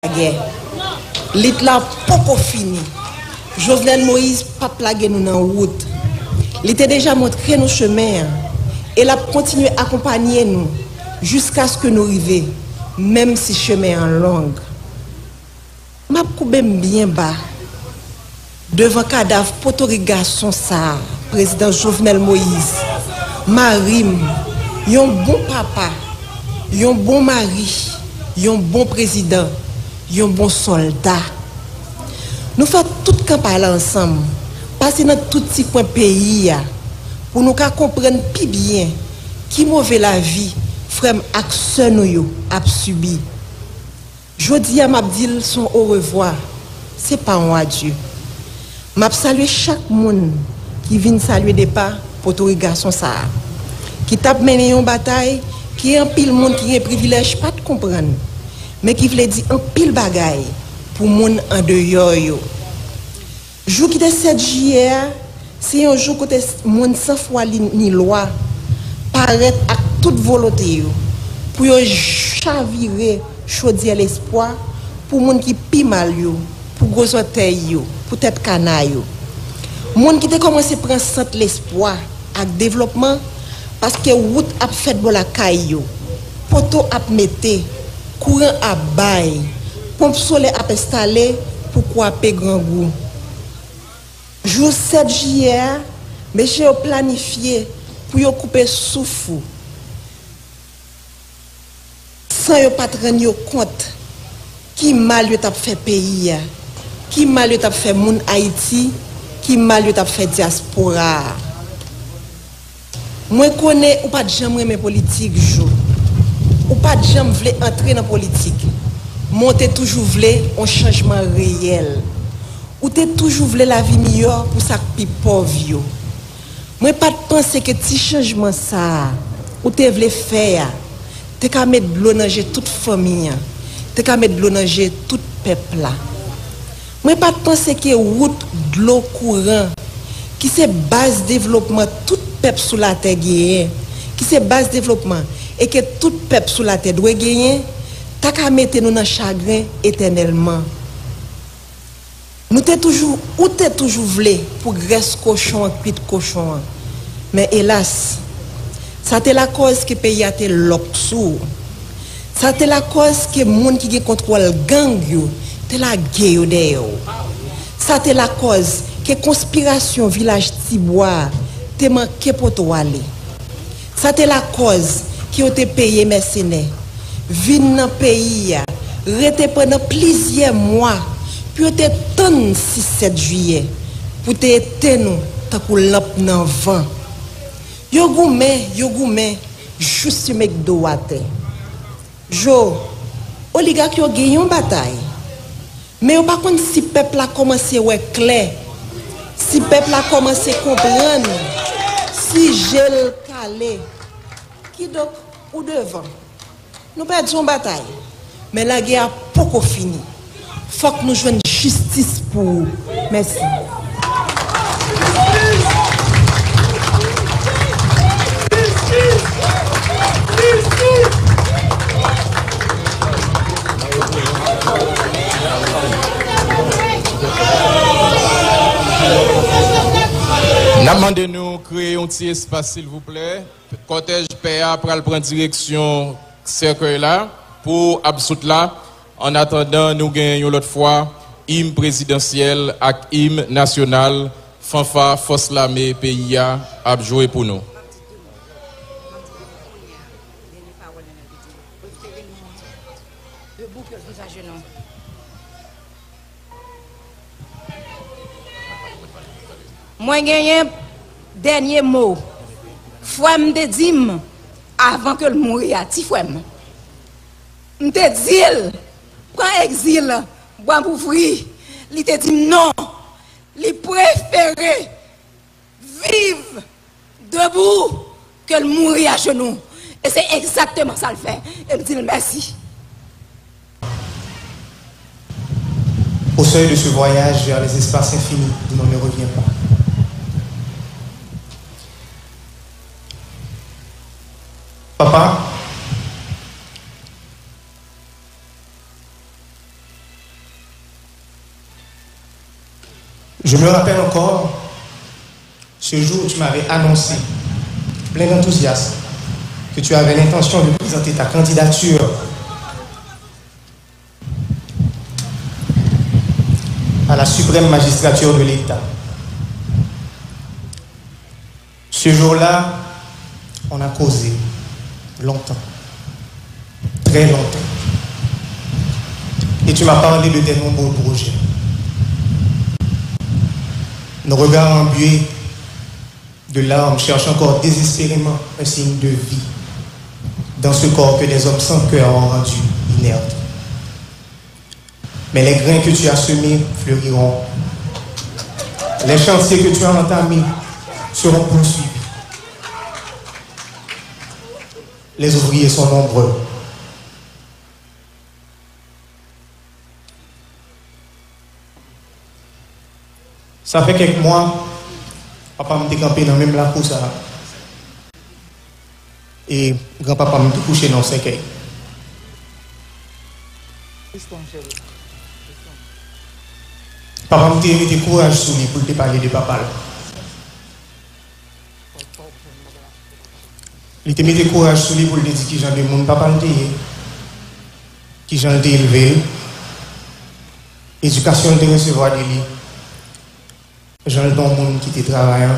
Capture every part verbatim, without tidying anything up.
lagè. Lit la poko fini. Jovenel Moïse p ap lage nou nan wout. Li te deja montre nou chemen an e l ap kontinye akonpanye nou jiskaske nou rive, menm si chemen an long. M ap koube m byen ba devan kadav potorik gason sa a, Prezidan Jovenel Moïse, mari m, yon bon papa, yon bon mari, yon bon prezidan, yon bon sòlda. Nou fè tout kanpay la ansanm, pase nan tout ti kwen peyi a, pou nou ka konprann pi byen ki move lavi frè m ak sè nou yo ap sibi. Jodi a, m ap di l s on orevwa, se pa on adye. M ap salye chak moun ki vin salye depa potorik gason sa a, ki t ap mennen yon batay ke anpil moun ki gen privilèj pa t konprann, men ki vle di anpil bagay pou moun andeyò yo. Jou ki te sèt jiyè a, se yon jou kote s- moun san fwa ni lwa parèt ak tout volonte yo pou yo chavire chodyè lespwa pou moun ki pi mal yo, pou gwo zòtèy yo, pou tèt kana yo. Moun ki te kòmanse pran sant lespwa ak devlòpman paske wout ap fèt bò lakay yo, poto ap mete, kouran ap bay, ponp solè ap enstale pou kwape grangou. Jou sèt jiyè a, mesye yo planifye pou yo koupe souf ou san yo pa t rann yo kont ki mal yo t ap fè peyi a, ki mal yo t ap fè moun Ayiti, ki mal yo t ap fè dyaspora a. Mwen konnen ou pa t janm renmen politik, Jo. Ou pa t janm vle antre nan politik, men w te toujou vle yon chanjman reyèl. Ou te toujou vle lavi miyò pou sa k pi pòv yo. Mwen pa t panse ke ti chanjman sa a ou te vle fè a te ka met dlo nan je tout fanmi an, te ka met dlo nan je tout pèp la. Mwen pa t panse ke wout, dlo, kouran, ki se baz devlopman tout pèp sou latè genyen, ki se baz devlopman e ke tout pèp sou latè dwe genyen, ta ka mete nou nan chagren etènèlman. Nou te toujou, ou te toujou vle pou grès kochon an kwit kochon an. Men elas, sa te lakòz ke peyi a te lòk sou ou. Sa te lakòz ke moun ki gen kontwòl gang yo te lage yo dèyè w. Sa te lakòz ke konspirasyon Vilaj Tibwa a te manke pote w ale. Sa te lakòz ke yo te peye mèsenè vin nan peyi a, rete pandan plizyè mwa pou yo te tann sis sèt jiyè pou te etenn ou tankou lanp nan van. Yo goumen, yo goumen, jis yo met do atè. Jo, oligak yo gen yon batay, men yo pa konn si pèp la kòmanse wè klè, si pèp la kòmanse konprann, si je l kale. Kidonk, ou devan. Nou pèdi yon batay, men lagè a poko fini. Fòk nou jwenn jistis pou ou. Mèsi. N ap mande nou kreye yon ti espas, silvouplè. Kòtèj pè a pral pran direksyon sèkèy la pou absout la. Annatandan, nou gen yon lòt fwa im prezidansyèl ak im nasyonal, fanfa fòs lame peyi a ap jwe pou nou. Mwen genyen dènye mo. Frè m te di m, avan ke l mouri a, ti frè m, m te di l, pran egzil, bwa m ouvri. Li te di m non. Li prefere viv debou ke l mouri ajenou. E se egzakteman sa l fè. E m di l mèsi. Au seuil de ce voyage vers les espaces infinis d'où l'on ne revient pas. Papa, Je me rappelle encore ce jour où tu m'avais annoncé, plein d'enthousiasme, que tu avais l'intention de présenter ta candidature à la suprême magistrature de l'État. Ce jour-là, on a causé longtemps, très longtemps. Et tu m'as parlé de tes nombreux projets. Nos regards embués de larmes cherchent encore désespérément un signe de vie dans ce corps que des hommes sans cœur ont rendu inerte. Mais les grains que tu as semés fleuriront. Les chantiers que tu as entamés seront poursuivis. Les ouvriers sont nombreux. Sa fè kèk mwa, papa m te kanpe nan menm lakou sa a. E granpapa m te kouche nan yon sèkèy. Papa m te mete kouraj sou li pou l te pale de papa l. Li te mete kouraj sou li pou l te di kijan de moun papa l te ye, kijan l te elve l, edikasyon l te resevwa de li, jan l te yon moun ki te travayan,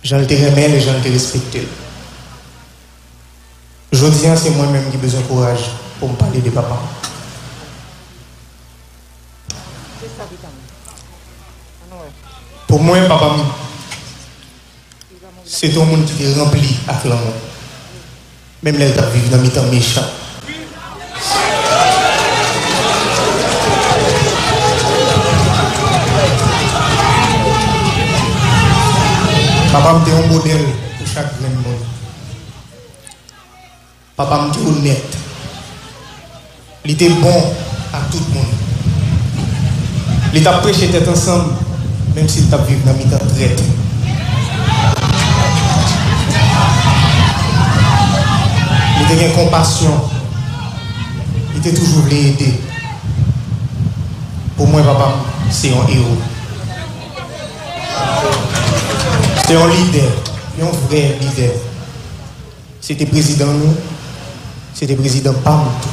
jan l te renmen l e jan l te respekte l. Jodi a, se mwen menm ki bezwen kouraj pou m pale de papa m. Pou mwen, papa m, se te yon moun ki te ranpli ak lanmou, menm lè l t ap viv nan mitan mechan. Papa m te yon modèl pou chak grenn moun. Papa m te onèt. Li te bon ak tout moun. Li t ap preche tèt ansanm, menm si l t ap viv nan mitan trèt. Li te gen konpasyon. Li te toujou vle ede. Pou mwen, papa m se yon ewo. Se yon lidè, yon vrè lidè. Se te prezidan nou, se te prezidan pa m tou.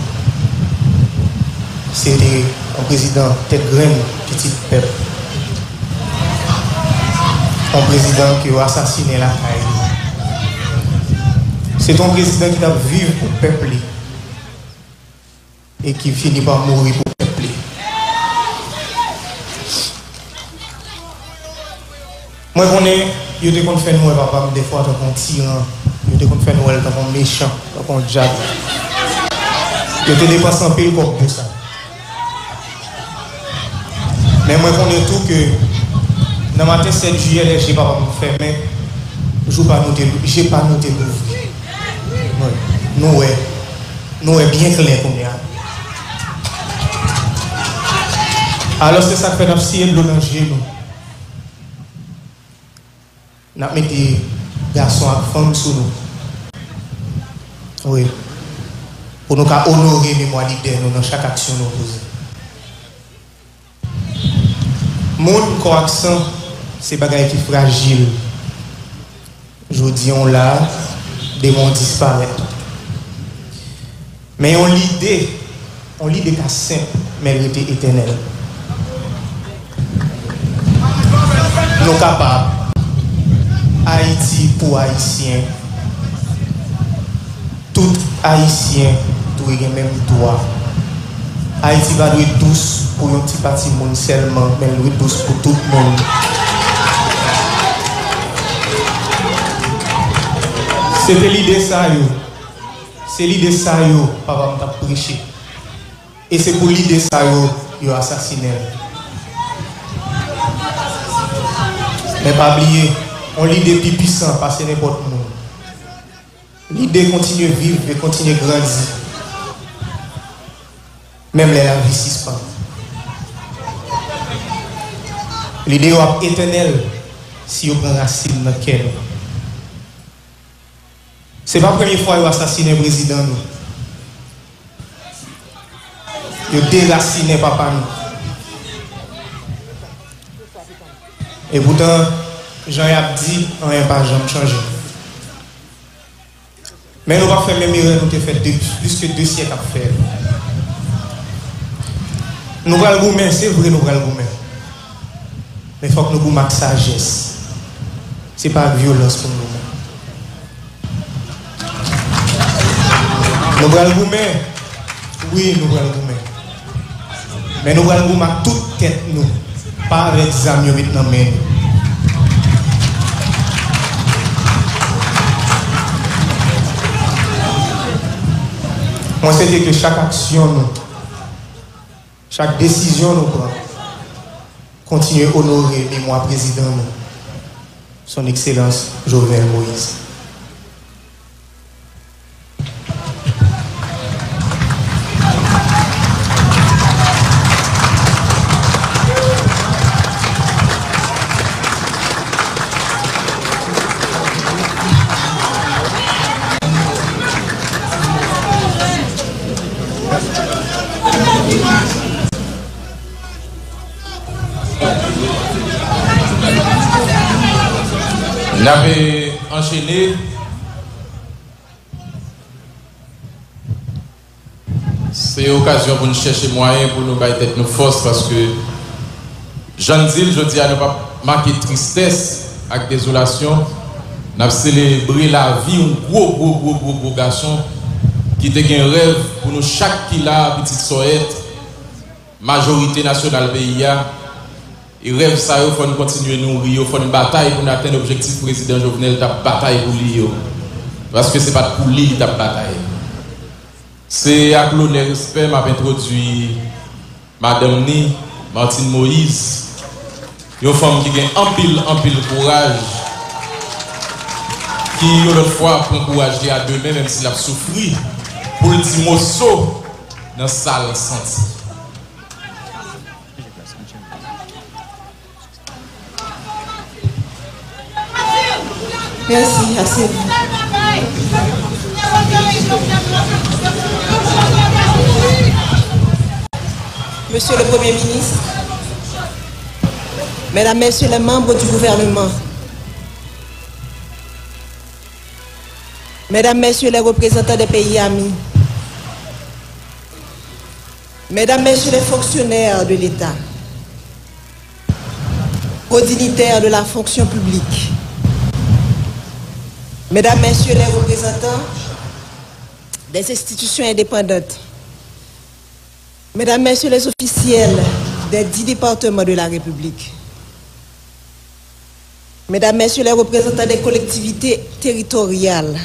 Se te yon prezidan tèt grenn, pitit pèp. Yon prezidan ke yo asasinen lakay li. Se te yon prezidan ki t ap viv pou pèp li e ki fini pa mouri pou pèp li. Mwen konnen yo te konn fè nou wè papa m dèfwa tankou yon tiran, yo te konn fè nou wè l tankou yon mechan, tankou yon dyab. Yo te depanse anpil kòb pou sa. Men mwen konnen tou ke nan maten sèt jiyè, lè je papa m fèmen, jou pa nou te, je pa nou te louvri. Wi. Nou wè. Nou wè byen klè kounye a. Alò, se sa k fè n ap siye dlo nan je nou. N ap mete gason ak fanm sou nou. Wi. Pou nou ka onore memwa lidè nou nan chak aksyon nou poze. Moun, kò ak san, se bagay ki frajil. Jodi a w la, demen w disparèt. Men yon lide, yon lide ka senp, men l rete etènèl. Nou kapab. Ayiti pou Ayisyen. Tout Ayisyen dwe gen menm dwa. Ayiti pa dwe dous pou yon ti pati moun sèlman, men l dwe dous pou tout moun. Se te lide sa yo. Se lide sa yo papa m t ap preche. E se pou lide sa yo, yo asasinen l. Men pa bliye, yon lide pi pwisan pase nenpòt moun. Lide kontinye viv e kontinye grandi, menm lè lavi sispann. Lide yo ap etènèl si yo pran rasin nan kè nou. Se pa premye fwa yo asasinen prezidan nou. Yo derasinen papa nou. E poutan, jan y ap di, anyen pa janm chanje. Men nou p ap fè menm erè nou te fè de, plis ke de syèk ap fè. Nou pral goumen, se vre nou pral goumen. Men fòk nou goumen ak sajès. Se pa ak vyolans pou n goumen. Nou pral goumen. Wi, nou pral goumen. Men nou pral goumen ak tout tèt nou. Pa avèk zam yo met nan men nou. Mwen swete ke chak aksyon nou, chak desizyon nou pran, kontinye onore memwa prezidan nou, Son Ekselans Jovenel Moïse. N ap anchene. Se okazyon pou n chèche mwayen pou nou bay tèt nou fòs, paske, jan n di l, jodi a nou p ap make tristès ak dezolasyon. N ap selebre lavi yon gwo, gwo, gwo, gwo, gwo gason ki te gen rèv pou nou chak ki la, pitit Sòyèt, majorite nasyonal peyi a. E rèv sa yo, fò n kontinye nouri yo, fò n batay pou n atenn objektif Prezidan Jovenel t ap batay pou li yo. Paske se pa t pou li li t ap batay. Se ak lonè, respè, m ap entwodui madanm ni, Martine Moïse, yon fanm ki gen anpil, anpil kouraj, ki yon lòt fwa pran kouraj li a de men, menm si l ap soufri, pou l di mo so nan sa l santi. Mèsi, ase. Monsieur le Premier ministre, Mesdames, Messieurs les membres du gouvernement, Mesdames, Messieurs les représentants des pays amis, Mesdames, Messieurs les fonctionnaires de l'État, hauts dignitaires de la fonction publique, Mesdames, Messieurs les représentants des institutions indépendantes, Mesdames, Messieurs les officiels des dix départements de la République, Mesdames, Messieurs les représentants des collectivités territoriales,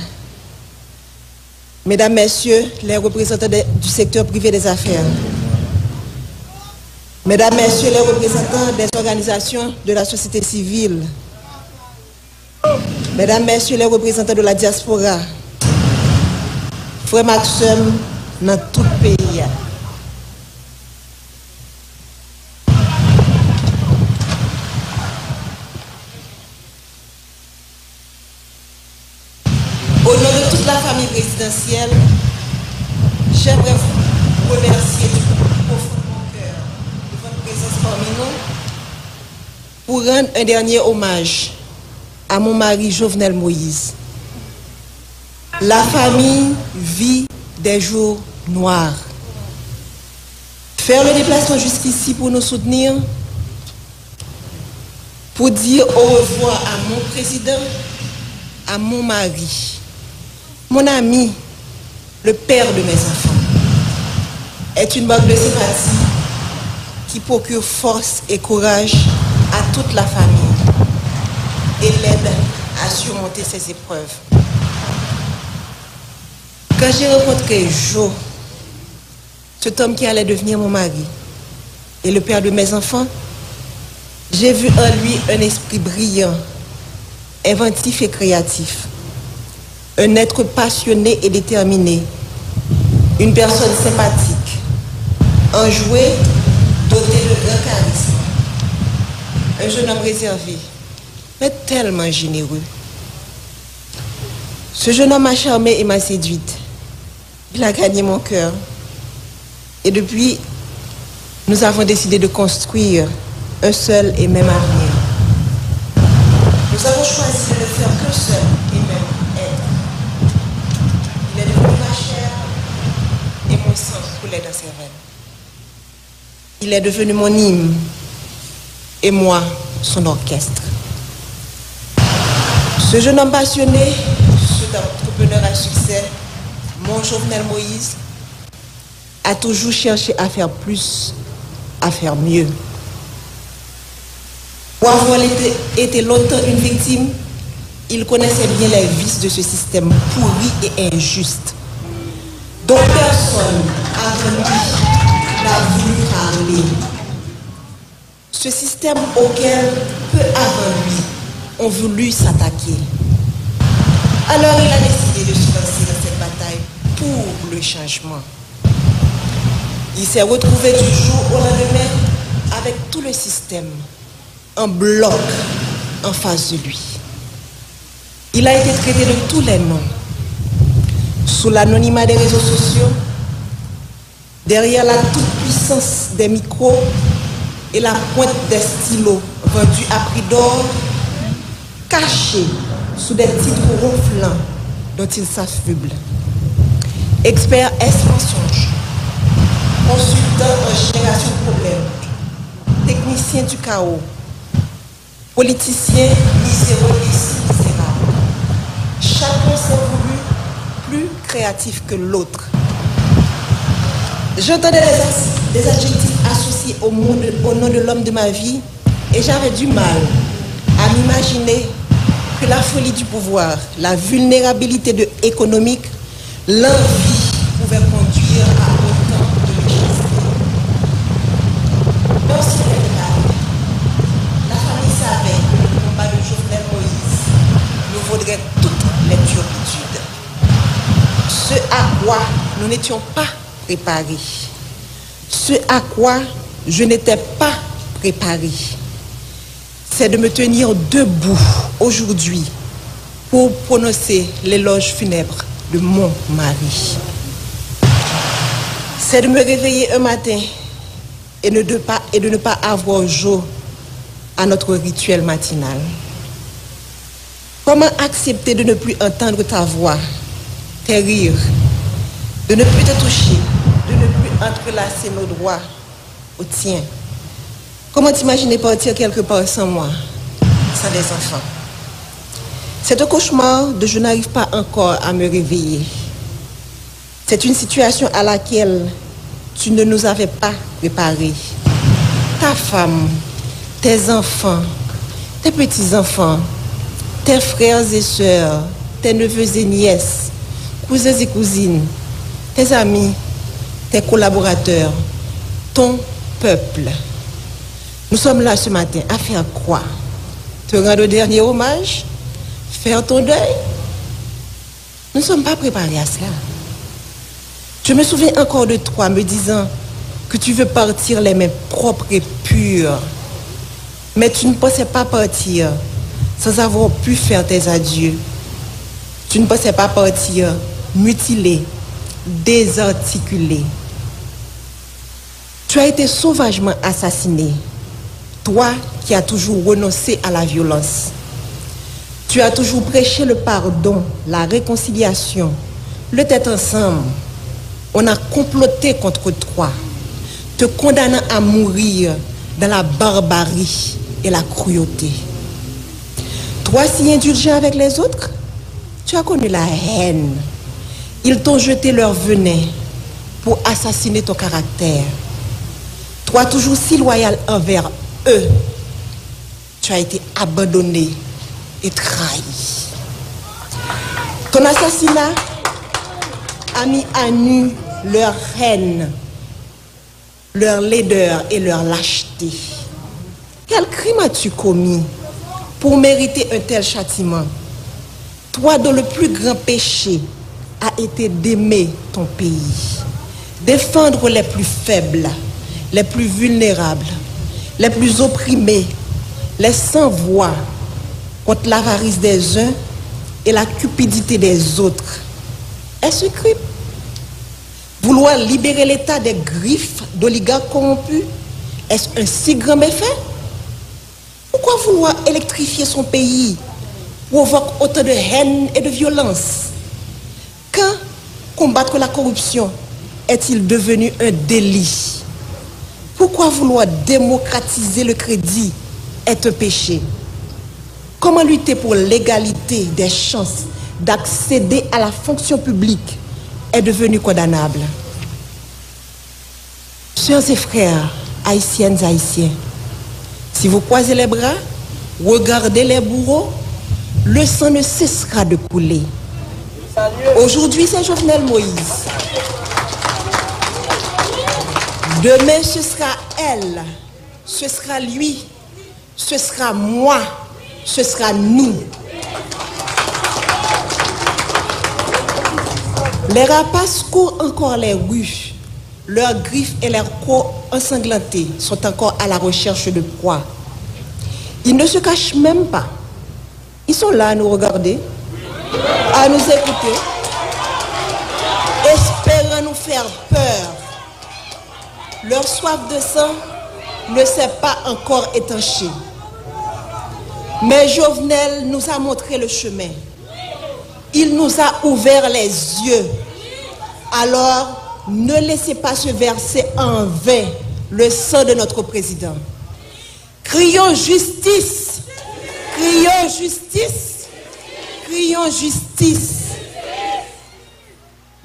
Mesdames, Messieurs les représentants des- du secteur privé des affaires, Mesdames, Messieurs les représentants des organisations de la société civile, Mesdames, Messieurs les représentants de la diaspora, frè m ak sè m nan tout peyi a. Au nom de toute la famille présidentielle, j'aimerais vous remercier du plus profond de mon cœur de votre présence parmi nous pour rendre un dernier hommage à mon mari Jovenel Moïse. La famille vit des jours noirs. Faire le déplacement jusqu'ici pour nous soutenir, pour dire au revoir à mon président, à mon mari, mon ami, le père de mes enfants, est une marque de sympathie qui procure force et courage à toute la famille et l'aide à surmonter ces épreuves. Quand j'ai rencontré Jo, cet homme qui allait devenir mon mari et le père de mes enfants, j'ai vu en lui un esprit brillant, inventif et créatif, un être passionné et déterminé, une personne sympathique, enjouée, dotée de grand charisme. Un jeune homme réservé, mais tellement généreux. Ce jeune homme m'a charmée et m'a séduite. Il a gagné mon cœur. Et depuis, nous avons décidé de construire un seul et même avenir. Il est devenu mon hymne et moi son orchestre. Ce jeune homme passionné, cet entrepreneur à succès, mon Jovenel Moïse, a toujours cherché à faire plus, à faire mieux. Pour avoir été, été longtemps une victime, il connaissait bien les vices de ce système pourri et injuste, dont personne avant lui n'a voulu parler. Ce système auquel peu avant lui ont voulu s'attaquer. Alors il a décidé de se lancer dans cette bataille pour le changement. Il s'est retrouvé du jour au lendemain avec tout le système en bloc en face de lui. Il a été traité de tous les noms. Sous l'anonymat des réseaux sociaux, derrière la toute-puissance des micros et la pointe des stylos vendus à prix d'or, caché sous des titres ronflants dont il s'affuble. Expert S mensonge, consultant en génération de problèmes, technicien du chaos, politicien miséreux et si misérable. Chacun s'est voulu plus créatif que l'autre. J'entendais des, as- des adjectifs associés au, monde, au nom de l'homme de ma vie et j'avais du mal à m'imaginer que la folie du pouvoir, la vulnérabilité de économique, l'envie pouvait conduire à autant de méchanceté. Dans ce dernier, la famille savait que le combat de Jovenel Moïse nous vaudrait toutes les turpitudes. Ce à quoi nous n'étions pas préparés. Ce à quoi je n'étais pas préparé, c'est de me tenir debout aujourd'hui pour prononcer l'éloge funèbre de mon mari. C'est de me réveiller un matin et ne de pas, et de ne pas avoir jour à notre rituel matinal. Comment accepter de ne plus entendre ta voix, tes rires, de ne plus te toucher, de ne plus entrelacer nos doigts au tien? Comment t'imaginer partir quelque part sans moi, sans des enfants? C'est un cauchemar de je n'arrive pas encore à me réveiller. C'est une situation à laquelle tu ne nous avais pas préparés. Ta femme, tes enfants, tes petits-enfants, tes frères et sœurs, tes neveux et nièces, cousins et cousines, tes amis, tes collaborateurs, ton peuple. Nous sommes là ce matin à faire quoi? Te rendre un dernier hommage? Faire ton deuil? Nous ne sommes pas préparés à cela. Je me souviens encore de toi me disant que tu veux partir les mains propres et pures. Mais tu ne pensais pas partir sans avoir pu faire tes adieux. Tu ne pensais pas partir mutilé, désarticulé. Tu as été sauvagement assassiné, toi qui as toujours renoncé à la violence. Tu as toujours prêché le pardon, la réconciliation, le tête ensemble. On a comploté contre toi, te condamnant à mourir dans la barbarie et la cruauté. Toi si indulgent avec les autres, tu as connu la haine. Ils t'ont jeté leur venin pour assassiner ton caractère. Toi toujours si loyal envers eux, tu as été abandonné et trahi. Ton assassinat a mis à nu leur haine, leur laideur et leur lâcheté. Quel crime as-tu commis pour mériter un tel châtiment? Toi dont le plus grand péché a été d'aimer ton pays, défendre les plus faibles, les plus vulnérables, les plus opprimés, les sans voix, contre l'avarice des uns et la cupidité des autres. Est-ce un crime? Vouloir libérer l'État des griffes d'oligarques corrompus, est-ce un si grand méfait? Pourquoi vouloir électrifier son pays provoque autant de haine et de violence? Quand combattre la corruption est-il devenu un délit? Pourquoi vouloir démocratiser le crédit est un péché? Comment lutter pour l'égalité des chances d'accéder à la fonction publique est devenu condamnable? Sœurs et frères, Haïtiennes, Haïtiens, si vous croisez les bras, regardez les bourreaux, le sang ne cessera de couler. Aujourd'hui, c'est Jovenel Moïse. Demain, ce sera elle, ce sera lui, ce sera moi, ce sera nous. Les rapaces courent encore les rues. Leurs griffes et leurs crocs ensanglantées sont encore à la recherche de proies. Ils ne se cachent même pas. Ils sont là à nous regarder, à nous écouter, espérant nous faire peur. Leur soif de sang ne s'est pas encore étanchée. Mais Jovenel nous a montré le chemin. Il nous a ouvert les yeux. Alors, ne laissez pas se verser en vain le sang de notre président. Crions justice! Crions justice! Crions justice!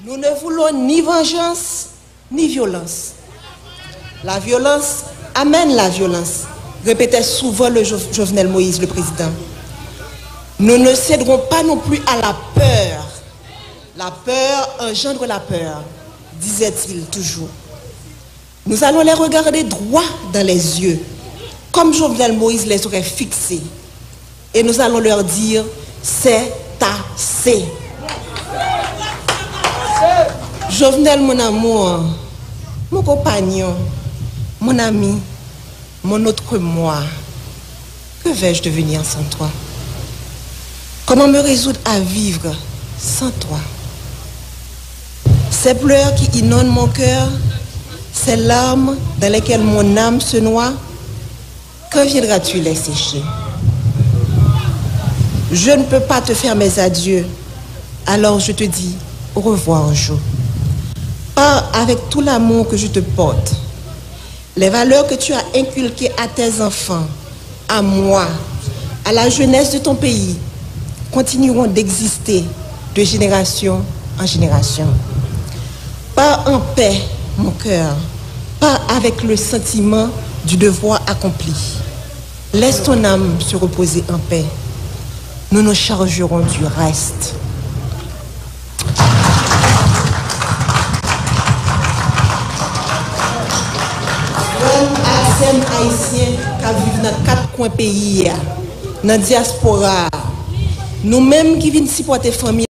Nous ne voulons ni vengeance, ni violence. La violence amène la violence, répétait souvent le Jo- Jovenel Moïse, le président. Nous ne céderons pas non plus à la peur. La peur engendre la peur, disait-il toujours. Nous allons les regarder droit dans les yeux, comme Jovenel Moïse les aurait fixés. Et nous allons leur dire, c'est assez. Jovenel, mon amour, mon compagnon, mon ami, mon autre moi, que vais-je devenir sans toi? Comment me résoudre à vivre sans toi? Ces pleurs qui inondent mon cœur, ces larmes dans lesquelles mon âme se noie, quand viendras-tu les sécher? Je ne peux pas te faire mes adieux, alors je te dis au revoir, Jo. Pars avec tout l'amour que je te porte. Les valeurs que tu as inculquées à tes enfants, à moi, à la jeunesse de ton pays, continueront d'exister de génération en génération. Pars en paix, mon cœur. Pars avec le sentiment du devoir accompli. Laisse ton âme se reposer en paix. Nous nous chargerons du reste. Frè m ak sè m ayisyen k ap viv nan kat kwen peyi a, nan dyaspora a, nou menm ki vin sipòte fanmi